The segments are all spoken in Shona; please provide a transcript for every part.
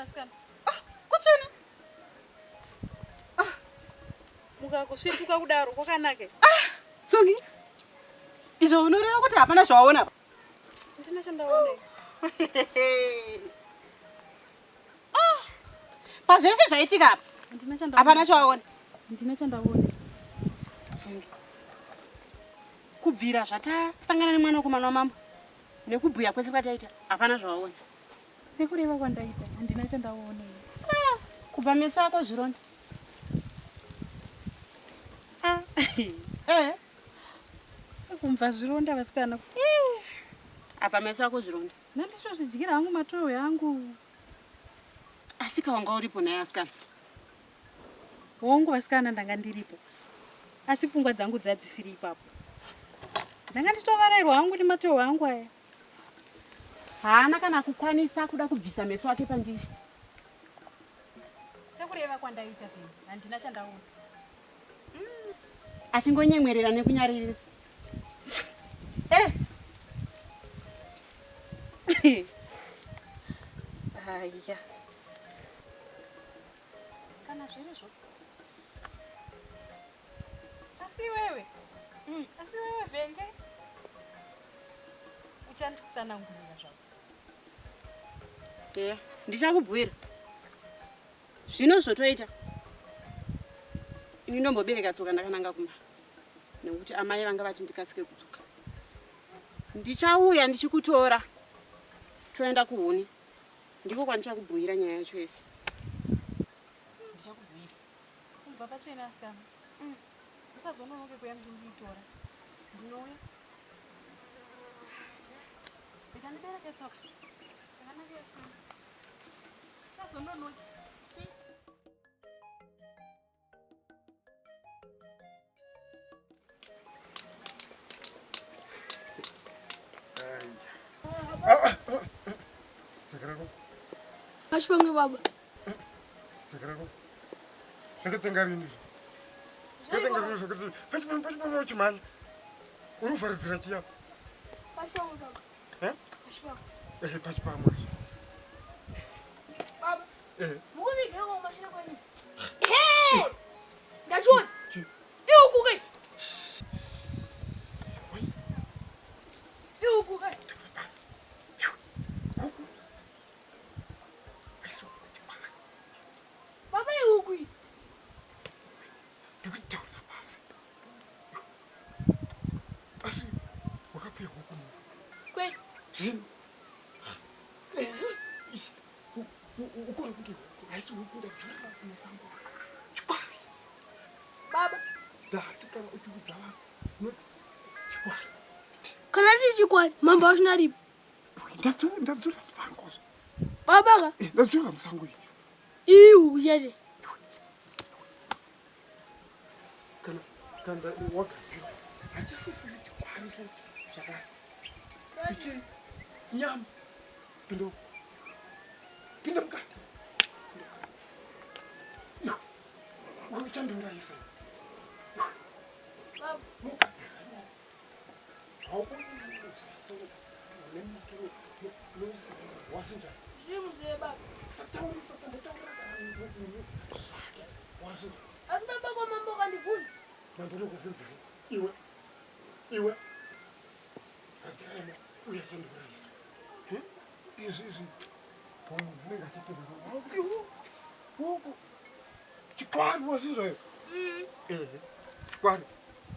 vasikana. Ah, kutsvene. Ah. Mukakusvetuka kudaro kwakanake. Ah, Tsungi. Izvo unoreva kuti hapana zvawaona apa? Ndina chandaona. Ah. Pazvese zvaitika apa. Ndina chandaona. Hapana chawaona. Ndina chandaona. Tsungi. Kubvira zvatasangana nemwanakomana wamambo nekubhuya kwese kwataita hapana zvawaona. Sekureva kwandaita handina chandaona. Ah, kubva meso ako zvironda. Ah. Eh. Kumva zvironda vasikana. Eh. Apa meso ako zvironda. Nandizvozvidyira hangu matohwe angu. Asika wanga uripo naye asikana. Hongu vasikana ndanga ndiripo. Asi pfungwa dzangu dzadzisiri ipapo. Ndanga ndichitovarairwa hangu nematohwe angu aya. Haana kana kukwanisa kuda kubvisa meso ake pandiri. Sekureva kwandaita Benzi, handina chandaona. Achingonyemwerera nekunyaririra. Eh. Haya. Kana zvirizvo. Asi iwewe. Asi iwewe Vhenge. Uchanditsanangurira zvako. Eya, ndichakubhuira. Zvino zvotoita. Ini ndombobereka tsoka ndakananga kumba. Nekuti amai vanga vati ndikasike kudzoka. Ndichauya ndichikutora. Toenda kuhuni. Ndiko kwandichakubhuira nyaya yacho yese. Ndichakubhuira. Kubva pachena asikana. Usazononoke kuya muchinditora. Ndinouya. Rega ndibereke tsoka. Zvakanaka asikana. Usazononoke. Pachipamwe baba. Zvakatenga rini izvo? Zvakatenga rini zvakati pachipamwe pachipamwe uchimhanya. Uri kuvharidzira chiya. Pachipamwe baba. Eh? Pachipamwe. Eh, pachipamwe. Baba. Eh. Mukuvigeko kumashure kwenyu. Hey! Ndachiona. Ihuku kai. Ihuku kai. Baba ihuku iyi. Ndikutaura pasi. Asi wakapfuya huku. Kwete. Zvino. Ukona kunge huku. Haisi huku ndazvira musango. Chikwari. Baba. Ndati kana uchiudza vanhu unoti chikwari. Kana tiri chikwari, mambo asina ripo. Ndadzura musango. Baba ka. Eh, ndadzura musango iyi. Iyi huku chete. Kana kana wagadzira. Hachisisiri chikwari zvakare. Ichi nyama. Pinda. Pinda mukati. Iwe uchandiurayisa. Baba. Asi baba kwa mambo kandibvunza. Mambo ndokubvunzei? Iwe. Iwe. Gadzirana uye achandiurayisa. Izvi izvi. Munhu anenge achitevera. Huku. Chikwari wazinzwa iwe? Mm. Ehe. Chikwari.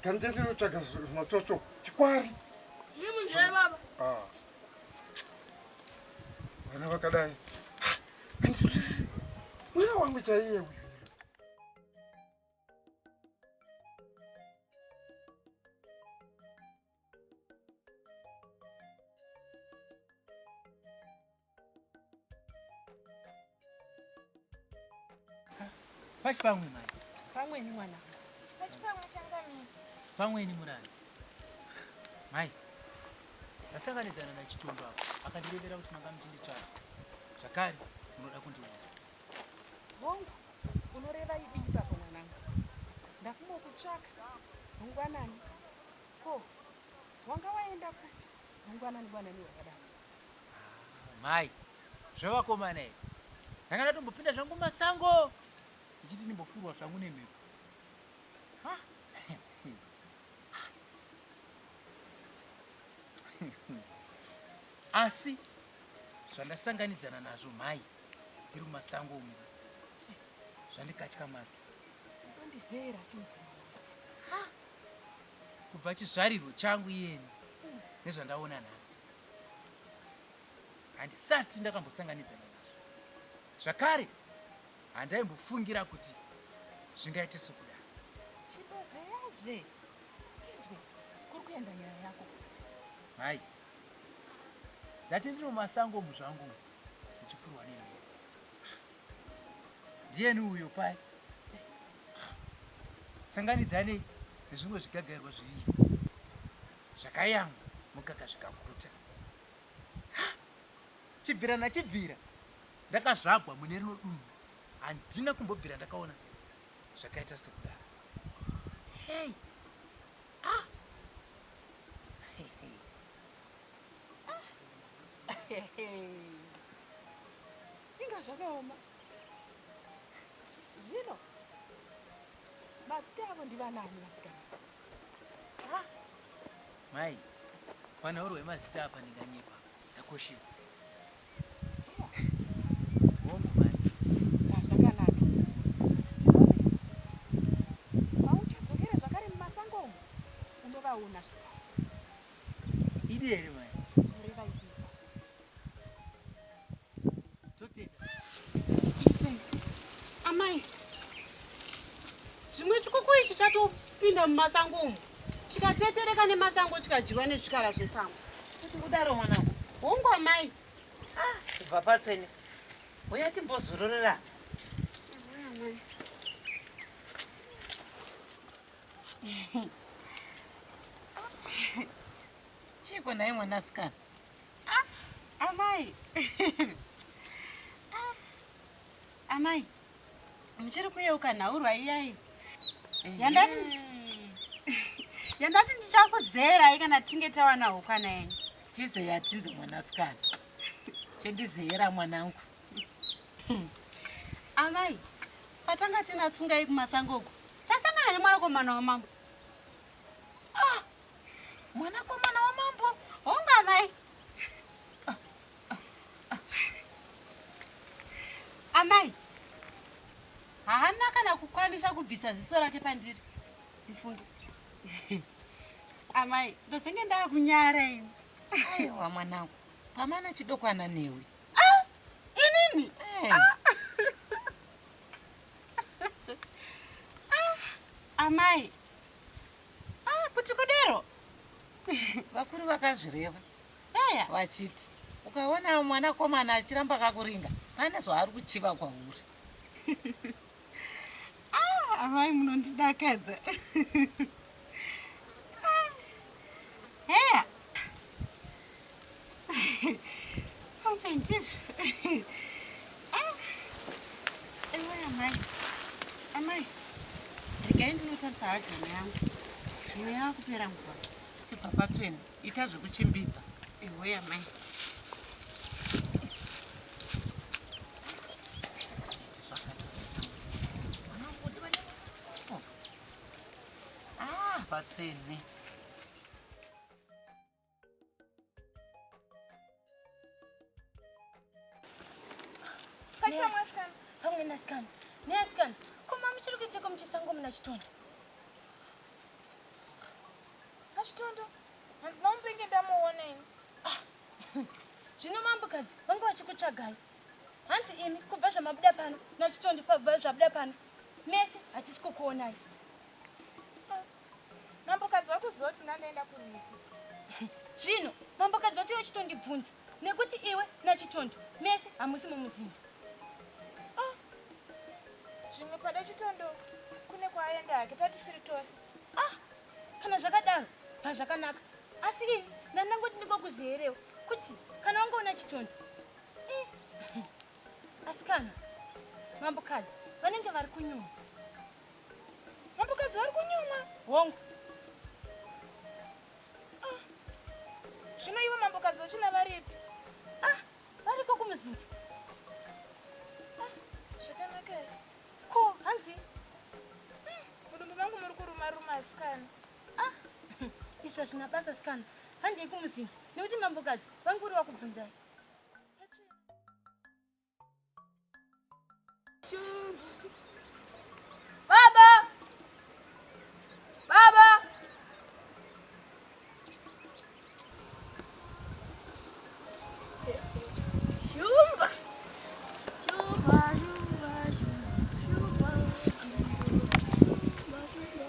Kandendere kutsvaga zvimatsotso. Chikwari. Zviri munzeve baba. Ah. Vana vakadai. Handizwisisi. Mwana wangu chaiye uyu. Pachipamwe mai. Pamweni mwana. Pachipamwe changamire. Pamweni murani. Mai. Tasanganidzana naChitombo apo akandirevera kuti manga muchinditsvaka. Zvakare munoda kundiona. Hongu, unoreva idi ipapo mwanangu. Ndakumbokutsvaka mangwanani. Ko, wanga waenda kupi mangwanani gwanani wakadaro? Ah, mai, zvevakomana izvi. Ndanga ndatombopinda zvangu mumasango ndichiti ndimbofurwa zvangu nemhepo. Asi zvandasanganidzana nazvo mhai ndiri mumasango umu zvandikatyamadza. Ndizera tinzwe. Kubva chizvarirwo changu iyeni nezvandaona nhasi handisati ndakambosanganidzana nazvo zvakare handaimbofungira kuti zvingaite sokudaro. Chimbozeyazve tinzwe kuri kuenda nyaya yako. Mhai, ndati ndiri mumasango umu zvangu ndichifurwa nemhepo. Ndiyeni uyo pai sanganidzanei nezvimwe zvigagairwa zviviri zvakayamwa mukaka zvikaguta. Chibvira nachibvira ndakazvagwa mune rino dunhu handina kumbobvira ndakaona zvakaita sekudaro. Hey! Ah! Hey, hey. Inga zvakaoma. Zvino mazita avo ndivanani vasikana? Mai, panhauro yemazita apa ndinganyepa. Ndakoshiwa. Hongu mai. Zvakanaka. Pauchadzokera zvakare mumasango umu unovaona zvakare. Idi here mai? Kureva idi. Totenda. Amai, zvimwe chikuku ichi chatopinda mumasango umu chikatetereka nemasango chikadyiwa nezvikara zvesango. Kuti kudaro mwanangu? Hongu amai. Ah, kubva patsvene. Uya timbozororera. Amai. Chiiko nhai mwanasikana? Ah, amai. Ah, amai, muchiri kuyeuka nhaurwa iyai yandati yandati ndichakuzerai kana tinge tawana hukwana yenyu. Chizeya tinzi mwanasikana. Chindizeyera mwanangu. Amai, patanga tina Tsungai kumasango uko, tasangana nemwanakomana wamambo. Ah, mwanakomana wamambo? Hongu amai. Amai, haana kana kukwanisa kubvisa ziso rake pandiri. Ndifunge. Amai, ndozenge ndakunyara ini. Aiwa mwanangu, pamana chidokwana newe. Ah, inini? Eh. Ah. Ah, amai. Ah, kuti kudero? Vakuru vakazvireva. Eya. Vachiti ukaona mwanakomana achiramba akakuringa pane zvaari kuchiva kwauri. Ah, amai munondidakadza. Ah, heya. Okay, ndizvo. Ah, ewe amai. Amai, regai ndinotarisa hadyana yangu. Zvimwe yakupera nguva. Chibva patsvene, ita zvekuchimbidza. Ewe amai. Ah, patsvene. Pamwe nasikana. Neasikana. Koma muchiri kuiteko muchisango muna Chitondo? Achitondo, handina kumbenge ndamuona ini. Ah, zvino mambokadzi vanga vachikutsvagai. Hanzi imi kubva zvamabuda pano naChitondo pabva zvabuda pano mese hatisi kukuonai. Ah, mambokadzi vakuziva kuti ndandaenda kurwizi. Zvino mambokadzi vati vachitondibvunza nekuti iwe naChitondo mese hamusi mumuzinda. Ah, zvimwe pada Chitondo kune kwaaenda hake tatisiri tose. Ah, kana zvakadaro bva zvakanaka asi ini ndandangoti ndingokuziyerewo kuti kana wangoona Chitondo eh. Asi kana mambokadzi vanenge vari kunyuma. Mambokadzi vari kunyuma? Hongu. Ah, zvino ivo mambokadzi vachina varipi? Ah, variko kumuzinda. Ah, Zvakanaka here? Ko, hanzi? Mudumbu mangu muri kuruma ruma asikana. Ah, izvo hazvina basa sikana. Handei kumuzinda nekuti mambokadzi vangu uri wakubvunzai. Baba! Baba! Shumba! Shumba, shumba, shumba, shumba, shumba.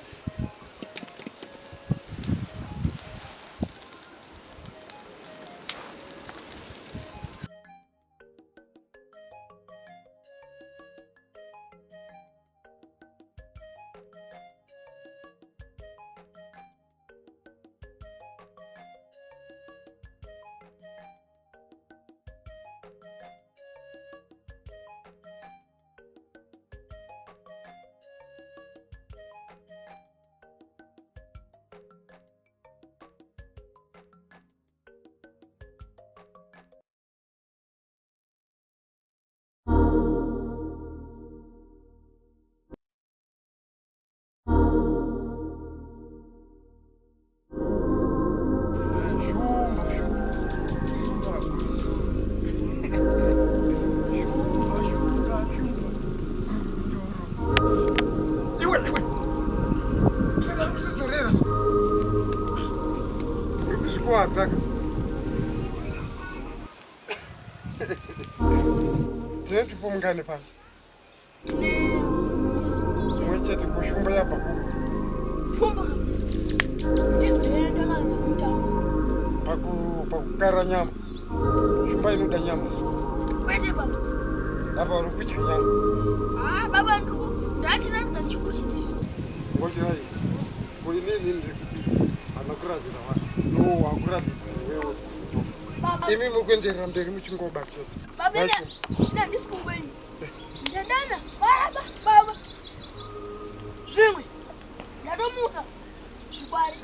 Iwe, iwe. Usada kuzodzorera. Uri kuzvikuwadza ka. Tine tupo mungani pano? Chimwe chete kushumba yabva kupi? Shumba. Inzvendo kanzi kumutambo. Paku pakukara nyama. Shumba inoda nyama. Kwete baba. Apa uri kudya nyama. Ah, baba ndiri ndachiratidza chikuchidzira. Ngochirai. Ko inini ndiri kubika. Hana kuratidza vanhu. No, wakuratidza iwewe. Baba. Imi muri kuenderera mberi muchingoba chete. Baba ina ina handisi kungwenyu. Ndadana baba baba. Zvimwe ndatomuka zvikwari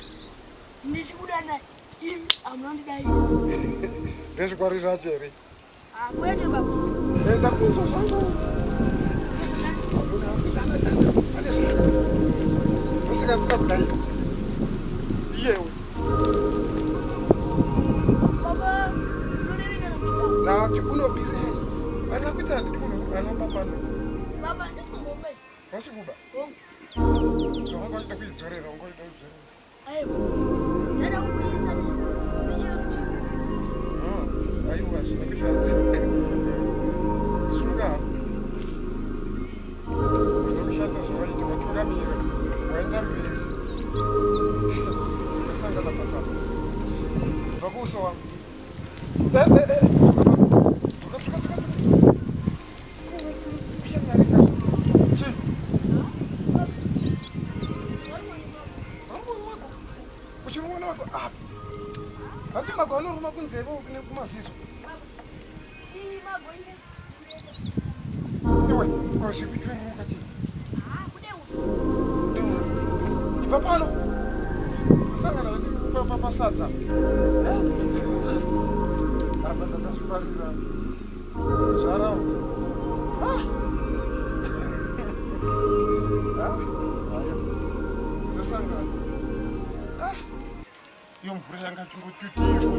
ndichibuda naye imi hamunondidai. Ndezvikwari zvacho here? Ah, kwete baba. Enda kunzwa zvangu. Usikasika kudai. Iyewe. Baba, unorevei kana kuchibaba? Ndati unobirei? Vana kuti handidi munhu anoba pano. Baba, handisi kumboba. Hausi kuba? Hongu. Zvaungaita kuidzorera, ungaita kuidzorera. Aiwa. Ndada kuisa nechekuti. Ah, aiwa, zvine kushanda. Sunga. Zvine kushanda zvawaita, watungamira. Waenda mberi. Tasangana pasapa. Bva kuuso wangu. Eh, eh, eh. Dzoka, dzoka, dzoka, dzoka. Chii? Uchirumwa wako apa. Handi mago anoruma kunzeve nekumaziso. Iwe, kwazvikuchururuka chii? Ibva pano. Kusangana pasadza. Apa ndakazvifarira. Zvarawo. Ah. Ah, haya. Ndosangana. Ah. Iyo mvura yanga ichingotutirwa.